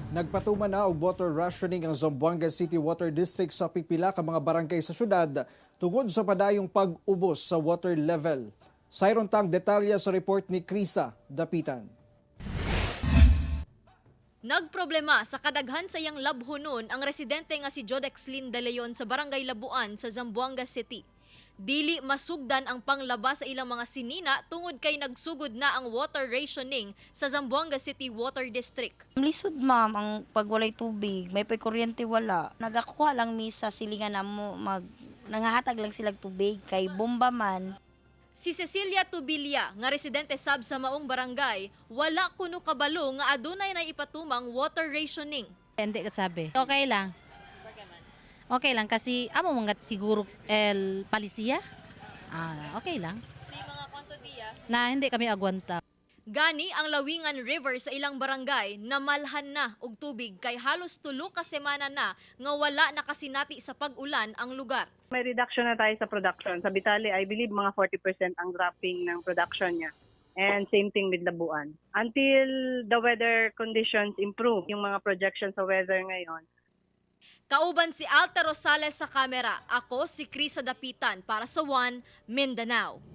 Nagpatuman na og water rationing ang Zamboanga City Water District sa pipila ka mga barangay sa syudad tungod sa padayong pag-ubos sa water level. Sayron tang detalye sa report ni Krisa Dapitan. Nagproblema sa kadaghan sa iyang labhonon ang residente nga si Jodexlin De Leon sa Barangay Labuan sa Zamboanga City. Dili masugdan ang panglaba sa ilang mga sinina tungod kay nagsugod na ang water rationing sa Zamboanga City Water District. Lisod, ma'am, ang pag walay tubig, may pay kuryente wala. Nagakuha lang mi sa silingan namo, mag nangahatag lang sila tubig kay bomba man. Si Cecilia Tubilia, nga residente sab sa maong barangay, wala kuno kabalo nga adunay na ipatumang water rationing. Hindi ka sabi. Okay lang. Okay lang kasi amo mga siguro el palisiya. Ah, okay lang. Sa mga kwanto diya? Na hindi kami agwanta. Gani ang Lawingan River sa ilang barangay namalhan na og tubig kay halos 3 ka semana na nga wala nakasinati sa pag-ulan ang lugar. May reduction na tayo sa production. Sa Bitali, I believe mga 40% ang dropping ng production niya. And same thing with Labuan. Until the weather conditions improve, yung mga projections sa weather ngayon, Kauban si Alta Rosales sa kamera. Ako si Krisa Dapitan para sa One Mindanao.